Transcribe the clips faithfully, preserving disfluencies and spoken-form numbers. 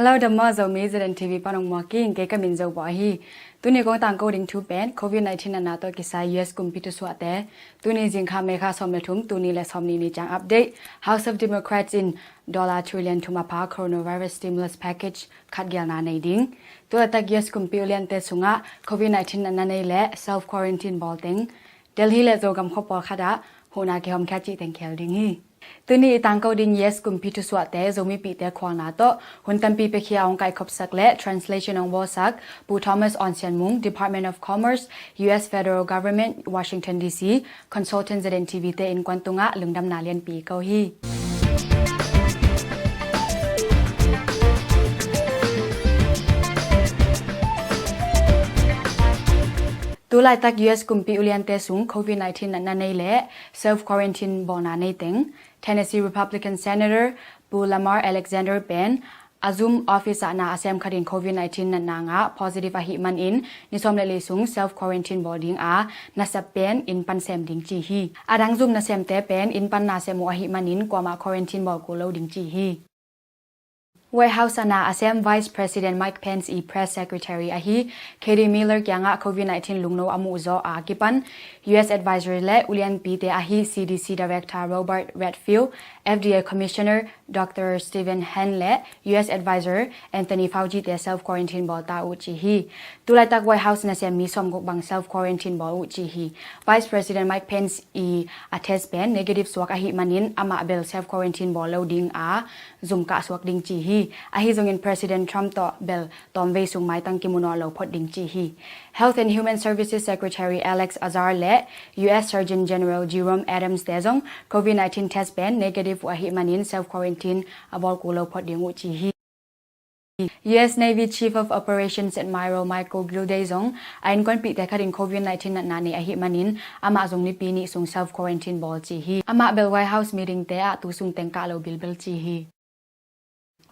Hello, dam maw Zomi, Z N T V pan ong muak ing, kei ka min Zo Bawi hi. Tuni kong tangko ding thu pen COVID nineteen natna tawh kisai U S kumpi thusuahte. Tuni zingkha May kha sawm le thum, tul nih le sawmnih ni ciang update. House of Democrats in dollar trillion thum a pha coronavirus stimulus package khat gelna nei ding. Tu laitak U S kumpi uliante sungah COVID nineteen natna nei le self quarantine bawl teng, Delhi le Zogam khua pawlkhat ah huhna kihawmkhia cih teng khel ding hi. Tuni i tangko ding U S kumpi thusuahte, Zomipihte khualna tawh hun tampi piakhia hong kaikhopsak le translation hong bawlsak Pu Thomas Awn Sian Mung, Department of Commerce, U S Federal Government, Washington D C, consultant Z N T V te innkuan tungah lungdamna lianpi ko hi. Tu laitak U S kumpi uliante sung COVID nineteen natna nei le self quarantine bawlna nei teng, Tennessee Republican Senator Pu Lamar Alexander pen a Zoom office ah na a sem khat in COVID nineteen natna ngah positive ahih manin ni sawm le li sung self quarantine bawl ding a, nasep pen inn pan sem ding ci hi. A dang Zoom nasemte pen inn pan na sem uh ahih manin kuamah quarantine bawl kul lo ding ci hi. White House ah na a sem Vice President Mike Pence i Press Secretary ahi Katie Miller kiangah COVID nineteen lungno a muh zawh a kipan U S Advisor le ulianpite ahi C D C Director Robert Redfield, F D A Commissioner Doctor Stephen Hahn le U S Advisor Anthony Fauci te self quarantine bawl ta uh ci hi. Tu laitak White House nasem mi sawmguk bang self quarantine bawl uh ci hi. Vice President Mike Pence i a test pen negative suak ahih manin amah bel self quarantine bawl lo ding a, zum kah suak ding ci hi. Ahi zongin President Trump tawh bel tawmvei sung maitang kimu nawn lo phot ding ci hi. Health and Human Services Secretary Alex Azar le U S Surgeon General Jerome Adams te zong COVID nineteen test pen negative uh ahih manin self quarantine a bawl kul lo phot ding uh ci hi. U S Navy Chief of Operations Admiral Michael Gilday zong a innkuanpihte khat in COVID nineteen natna nei ahih manin amah zong nipi nih sung self quarantine bawl ci hi. Amah bel White House meeting te ah tu sung teng kah lo bilbel ci hi.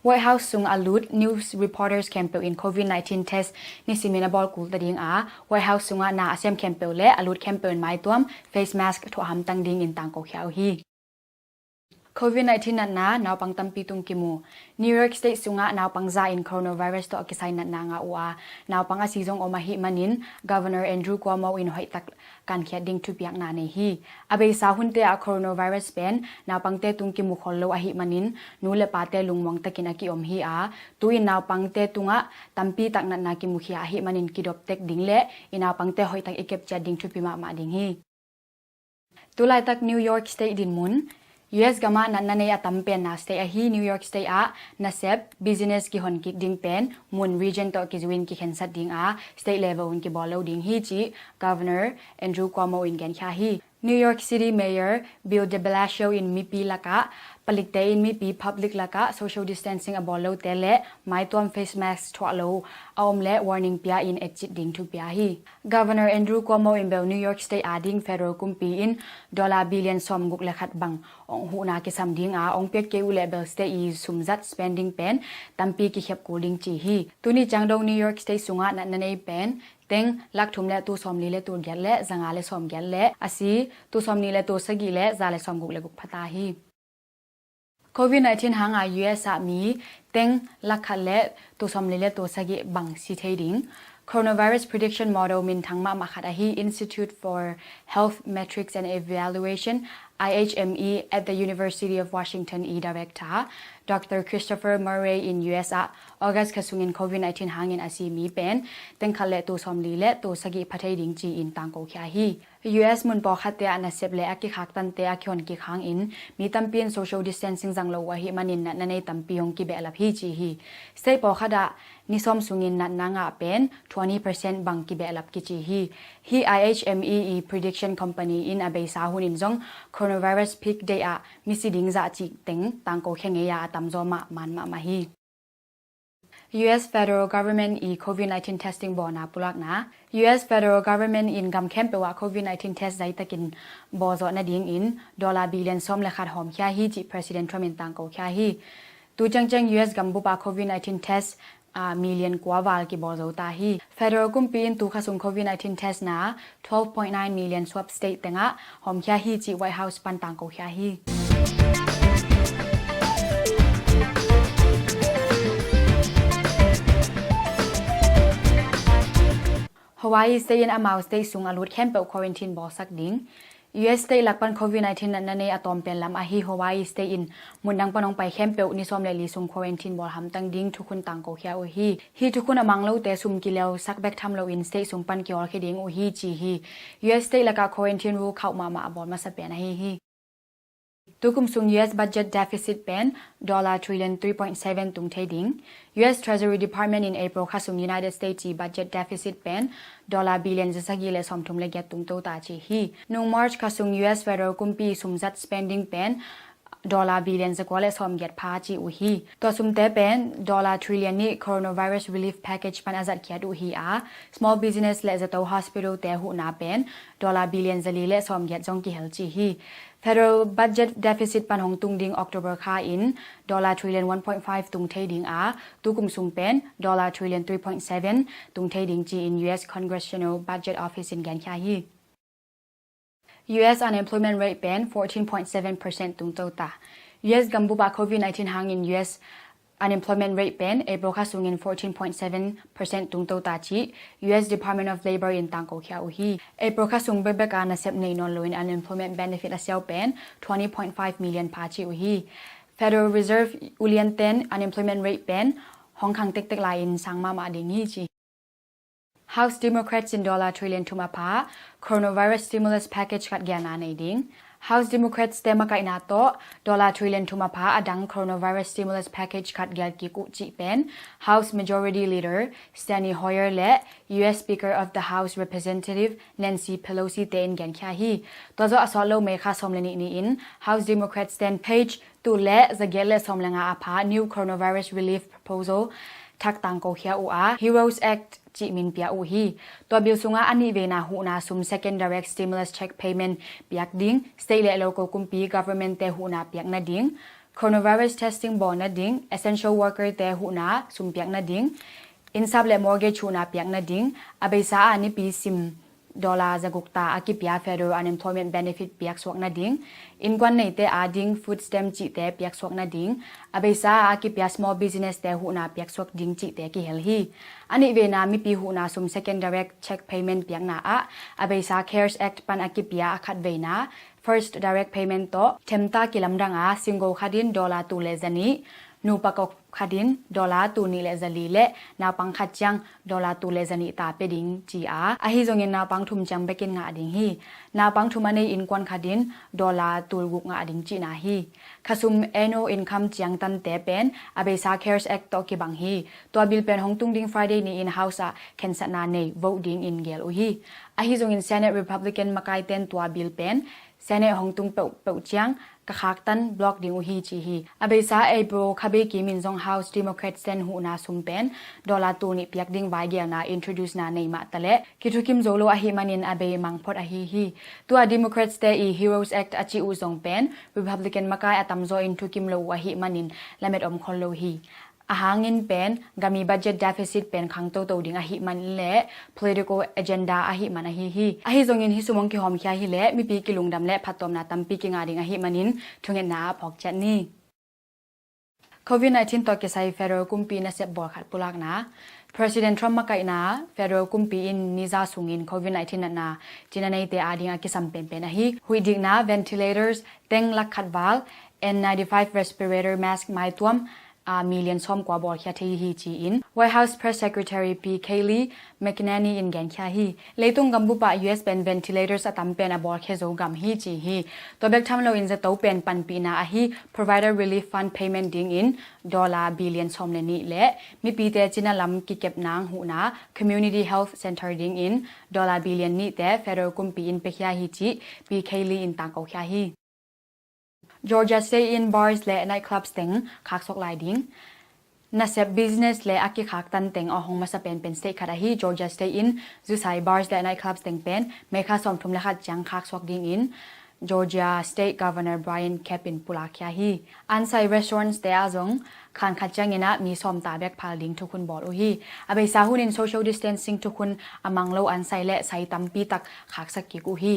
White House sung a lut news reporters khempeuh in COVID nineteen test nisimin a bawl kul ta ding a, White House sungah na a sem khempeuh le a lut khempeuh in maituam face mask thuah hamtang dingin tangko khia uh hi. COVID nineteen natna naupang tampi tung kimu. New York State sungah naupang za in coronavirus tawh a kisai natna ngah uh a, naupang a si zong om ahih manin Governor Andrew Cuomo in hoihtak kankhiat ding thupiakna nei hi. A beisa hunte ah coronavirus pen naupangte tung kimu khol lo ahih manin nu le pate lungmuang takin a kiom hi a, tu-in naupangte tungah tampi tak natna kimukhia ahih manin kidop tek ding le i naupangte hoihtak i kep ciat ding thupi mahmah ding hi. Tu laitak New York State dinmun. U S gamah natna nei a tam penna state ahi New York State ah nasep, business kihon kik ding pen mun, region tawh kizuin kikhensat ding a, state level un kibawl lo ding hi cih Governor Andrew Cuomo in genkhia hi. New York City Mayor Bill de Blasio in mipi lakah, palikte in mipi public lakah social distancing a bawl lote le maituam face mask thuah lo a om le warning pia in etcit ding thupia hi. Governor Andrew Cuomo in bel New York State ading federal kumpi in dollar billion sawmguk le khat bang ong huhna kisam ding a, ong piak kei uh leh bel state i sumzat spending pen tampi kikhiap kul ding ci hi. Tuni ciang dong New York State sungah natna nei pen teng lak thum le tul sawmli le tul giat le zanga le sawmgiat le a si tul sawmnih le tul sagih le za le sawmguk le guk phata hi. COVID nineteen hanga U S ah mi teng lak khat le tul sawmli le tul sagih bang si thei ding. Coronavirus prediction model minthang mahmah khat ahi Institute for Health Metrics and Evaluation, I H M E, at the University of Washington i director Doctor Christopher Murray in U S ah August kha sungin COVID nineteen hangin a si mi pen teng khat le tul sawmli le tul sagih pha thei ding ci-in tangko khia hi. U S mun pawlkhatte ah nasep le a kikhak tante a kihon kik hangin mi tampi in social distancing zang lo uh ahih manin natna nei tampi hong kibehlap hi ci hi. State pawlkhat ah ni sawm sungin natna ngah pen twenty percent bang kibehlap kici hi. Hih I H M E i prediction company in a beisa hunin zong coronavirus peak day ah misi ding zah cih teng tangko khia ngei a, a tamzaw mah man mahmah hi. U S Federal Government i COVID nineteen testing bawlna pulakna. U S Federal Government in gam khempeuh ah COVID nineteen test zaitakin bawlzawh nadingin dollar billion sawm le khat hawmkhia hi cih President Trump in tangko khia hi. Tu ciangciang U S gambup ah COVID nineteen test a million kua val kibawl zo ta hi. Federal kumpi in tu kha sung COVID nineteen test na twelve point nine million swab state tengah hawmkhia hi cih White House pan tangko khia hi. Hawaii State in amau state sung a lut khempeuh quarantine bawlsak ding. U S state lak pan covid nineteen natna nei a tawm pen lam ahi Hawaii State in mun dang pan hong pai khempeuh ni sawm le li sung quarantine bawl hamtang ding thukhun tangko khia uh hi. Hih thukhun a mang lote sum kileusak bek tham loin state sung pan kihawlkhia ding uh hi ci hi. U S state lakah quarantine rule khauh mahmah a bawl masa pen ahi hi. Tukum sung U S budget deficit pen dollar trillion three point seven tung thei ding. U S Treasury Department in April kha sung United States i budget deficit pen dollar billion zasagih le sawmthum le giat tung to ta ci hi. Nung March kha sung U S federal kumpi sumzat spending pen dollar billion zakua le sawmgiat pha ci uh hi. Tua sumte pen dollar trillion nih coronavirus relief package pan a zatkhiat uh hi a, small business le zato hospital te huhna pen dollar billion zali le sawmgiat zong kihel ci hi. Federal budget deficit pan hong tung ding October kha in dollar trillion one point five tung thei ding a, tukum sung pen dollar trillion three point seven tung thei ding ci in U S Congressional Budget Office in genkhia hi. U S unemployment rate pen fourteen point seven percent tung to ta. U S gambup ah covid nineteen hangin U S unemployment rate pen April kha sungin fourteen point seven percent tung to ta ci U S Department of Labor in tangko khia uh hi. April kha sung bekbek a nasep nei nawn loin unemployment benefit a siau pen twenty point five million pha ci uh hi. Federal Reserve ulian ten unemployment rate pen hong khang tektek lai in sang mahmah ding hi ci. House Democrats in dollar trillion thum a pha coronavirus stimulus package khat gelna nei ding. House Democrats te makaihna tawh dollar trillion thum a pha a dang coronavirus stimulus package khat gel kik uh cih pen House Majority Leader Steny Hoyer le U S Speaker of the House Representative Nancy Pelosi te in genkhia hi. Tua zawh a sawt lo May kha sawm le nih ni-in House Democrats ten page tul le zagiat le sawm le nga a pha new coronavirus relief proposal thak tangko khia uh a, Heroes Act cih min pia uh hi. Tua bill sungah a nih veina huhna sum second direct stimulus check payment piak ding, state le local kumpi government te huhna piak nading, coronavirus testing bawl nading, essential worker te huhna sum piak nading, innsap le mortgage huhna piak nading, a beisa a nipi sim dollar zaguk ta a kipia federal unemployment benefit piaksuak nading, innkuan neite ading food stamp cihte piaksuak nading, a beisa a kipia small business te huhna piaksuak ding cihte kihel hi. A nih veina mipi huhna sum second direct check payment piakna ah a beisa CARES Act pan a kipia a khat veina first direct payment tawh themta kilamdang a single khatin dollar tul le zanih, nupa kok khatin dollar tul nih le zali le naupang khat ciang dollar tul le zanih ta pia ding ci a, ahi zongin naupang thum ciang bekin ngah ding hi. Naupang thum a nei innkuan khatin dollar tul guk ngah ding cihna hi. Khasum annual income ciang tante pen a beisa CARES Act tawh kibang hi. Tua bill pen hong tung ding Friday ni-in House ah khensatna nei vote dingin gel uh hi. Ahi zongin Senate Republican makaiten tua bill pen Senate hong tung peuhpeuh ciang ka khaktan block ding uh hi ci hi. A beisa April kha bei kimin zong House Democrats ten huhna sum pen dollar tul nih piak ding vaigelna introduce na nei mah taleh kithukim zo lo ahih manin a bei mangphot ahi hi. Tua Democrats te i Heroes Act a cih uh zong pen Republican makai a tamzaw in thukim lo uh ahih manin lamet om khol lo hi. A hangin pen gam i budget deficit pen khang toto ding ahih man le political agenda ahih man ahi hi. Ahi zongin hih sum hong kihawmkhia hi leh mipi kilungdam le phattuamna tampi kingah ding ahih manin thungetna ah phawk ciat ni. Covid nineteen tawh kisai federal kumpi nasep bawl khat pulakna. President Trump makaihna federal kumpi in niza sungin covid nineteen natna cina neite ading a kisam penpen ahi huih dikna ventilators teng lak khat val, N ninety-five respirator mask maituam a million sawmkua bawlkhia thei hi ci-in White House Press Secretary P Kayleigh McEnany in genkhia hi. Leitung gambup ah U S pen ventilators a tam pen a bawlkhia zo gam hi ci hi. Tua bek tham loin zato pen panpihna ahi provider relief fund payment dingin dollar billion sawm le nih le mipite cina lam kikep nang huhna community health center dingin dollar billion nihte federal kumpi in pekhia hi cih P Kayleigh in tangkokhia hi. Georgia State in bars le nightclubs teng khaksuak lai ding. Nasep business le a kikhaktan teng a hong masa penpen state khat ahi Georgia State in zusai bars le nightclubs teng pen May kha sawmthum le khat ciang khaksuak dingin Georgia State Governor Brian Kemp in pulakkhia hi. Ansai restaurants te ah zong khan khat ciangin ah mi sawm ta bek phal ding thukhun bawl uh hi. A beisa hunin social distancing thukhun a mang lo ansai le sai tampi tak khaksak kik uh hi.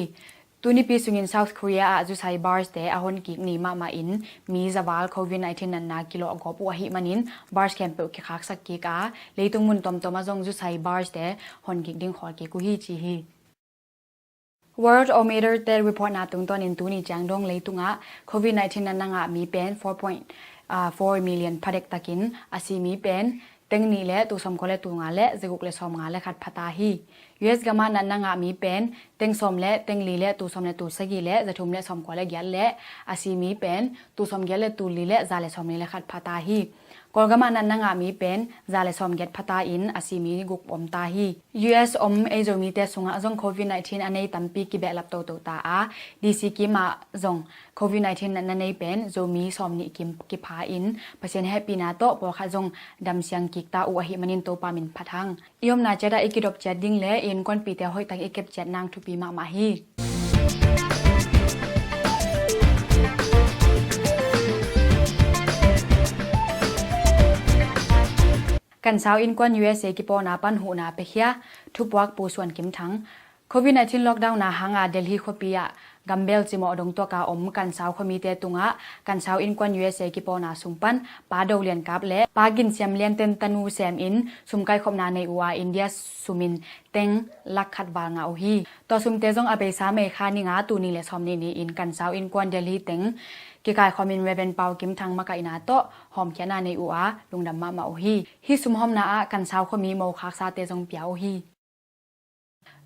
Tunipi sungin South Korea ah zusai barge te a honkik ni mahmah in mi zaval covid nineteen natna kilawh gawp uh ahih manin barge khempeuh kikhaksak kik a, leitung mun tuamtuam ah zong zusai barge te honkik ding khawl kik uh hi ci hi. Worldometer te report na tungtawnin tuni ciang dong leitungah covid nineteen natna ngah mi pen four point four million phadek takin a si mi pen teng nih le tusawm kua le tunga le zaguk le sawm nga le khat phata hi. U S gamah natna ngah mi pen teng sawm le teng li le tusawm le tusagi le zathum le sawm kua le giat le a si mi pen tusawm giat le tuli le za le sawm li le khat phata hi. Kawlgamah natna ngah mi pen za le sawm giat phata in a si mi guk om ta hi. U S om ei Zomite sungah zong covid nineteen a nei tampi kibehlap toto ta a, D C kimah zong covid nineteen natna nei pen Zomi sawm nih kim kipha in Pasian hehpihna tawh pawlkhat zong damsiang kik ta uh ahih manin Topa min phat hang. I omna ciatah i kidop ciat ding le i innkuanpihte hoihtak i kep ciat nang thupi mahmah hi. Kansau innkuan U S A kipawlna pan huhna piakhia, thupuak Pu Suan Kim Thang. Covid nineteen lockdown na hanga Delhi khuapi ah gambel cimawh dongtuaka om Kansau khuamite tungah Kansau innkuan U S A kipawlna sum pan Pa Do Lian Kap le Pa Gin Siam Lian ten tanu sem in sum kaikhopna nei uh a, India sumin teng lak khat val ngah uh hi. Tua sumte zong a beisa May kha ni nga, tul nih le sawm nih ni-in Kansau innkuan Delhi teng kikaikhawmin Reverend Pau Kim Thang makaihna tawh hawmkhiatna nei uh a, lungdam mahmah uh hi. Hih sumhawmna ah Kansau khuami mokhaksate zong pia uh hi.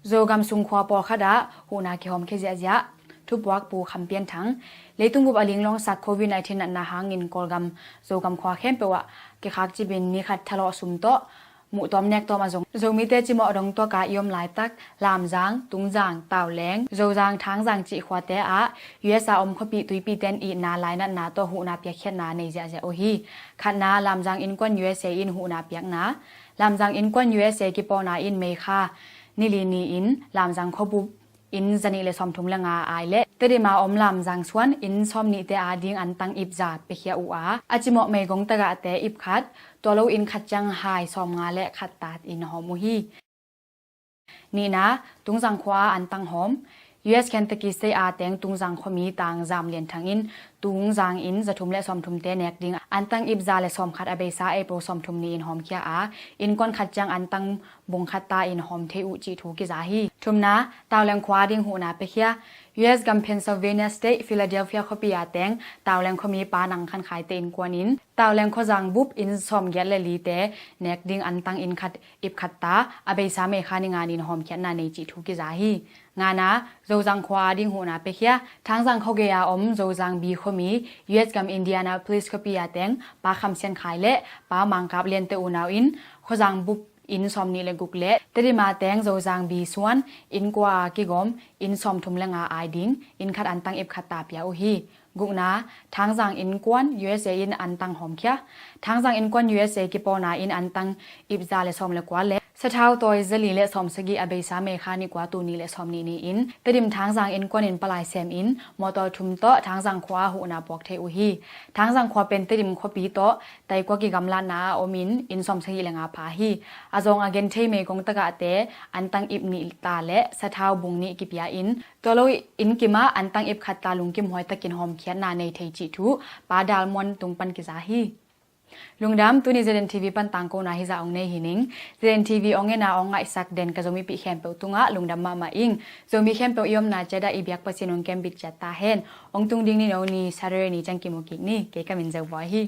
Zogam sungkhua pawlkhat ah huhna kihawmkhia ziahziah, thupuak Pu Kham Pian Thang. Leitung bup a linglawngsak covid nineteen natna hangin Kawlgam Zogam khua khempeuh ah kikhak cibin ni khat thalawh sum tawh muhtawm nektawm a zong Zomite cimawh dongtuaka i om laitak Lamzang, Tungzang, Tauleng, Zozang, Thangzang cih khuate ah U S a om khuapih tuipihte in itna lainatna tawh huhna piakkhiatna nei ziahziah uh hi. Khatna, Lamzang innkuan U S A in huhna piakna. Lamzang innkuan U S A kipawlna in May kha ni li ni-in Lamzang khuabup inn zanih le sawmthum le nga ai le Tedim a om Lamzang suan inn sawmnihte ading antang ipza piakhia uh a, a cimawh meigong tagahte ipkhat, tua lo inn khat ciang hai sawmnga le khat taat in hawm uh hi. Nihna, Tungzang khua a antang hawm. U S Kentucky State a teng Tungzang khuami tang Zam Lian Thang in Tungzang inn zathum le sawmthumte nek ding antang ipza le sawmkhat a beisa April sawmthum ni-in hawmkhia a, innkuan khat ciang antang bung khat ta in hawm thei uh cih thu kiza hi. Thumna, Tauleng khua ding huhna piakhia. U S gam Pennsylvania State, Philadelphia khuapi a teng Tauleng khuami Pa Nang Khan Khaite innkuan in Tauleng khuazang bup inn sawmgiat le lite nek ding antang inn khat ipkhat ta, a beisa May kha ni nga ni-in hawmkhiatna nei cih thu kiza hi. Ngana, Zozang khua a ding huhna piakhia. Thangzang khuagei a om Zozang B khuami, U S gam Indianapolis khuapi a teng Pa Kham Sian Khai le Pa Mang Kap Liante unau in khuazang bup inn sawmnih le guk le Tedim a teng Zozang B suan inn kua a kigawm inn sawmthum le nga ai ding inn khat antang ipkhat ta pia uh hi. Gukna, Thangzang innkuan U S A in antang hawmkhia. Thangzang innkuan U S A kipawlna in antang ipza le sawm le kua le sathau tawi zali le sawmsagih a beisa May kha ni kua, tul nih le sawmnih ni-in Tedim Thangzang innkuan in palai sem in mawtaw thum tawh Thangzang khua a huhna puak thei uh hi. Thangzang khua pen Tedim khuapi tawh taikua kigamlatna a om in inn sawmsagih le nga pha hi. A zawng a genthei meigong tagahte antang ip nih ta le sathau bung nih kipia in tua lo inn kimah antang ipkhat ta lungkim huaitakin hawmkhiatna nei thei cih thu Pa Dal Muan tung pan kiza hi. Lungdam, tuni Z N T V pan tangkona hizah ong nei hi ning. Z N T V ong en a ong ngaihsak den ka Zomipih khempeuh tungah lungdam mahmah ing. Zomi khempeuh i omna ciatah i biak Pasian ong kembit ciat ta hen. Ong tung ding ni no ni Saturday ni ciang kimu kik ni. Kei ka min Zo Bawi hi.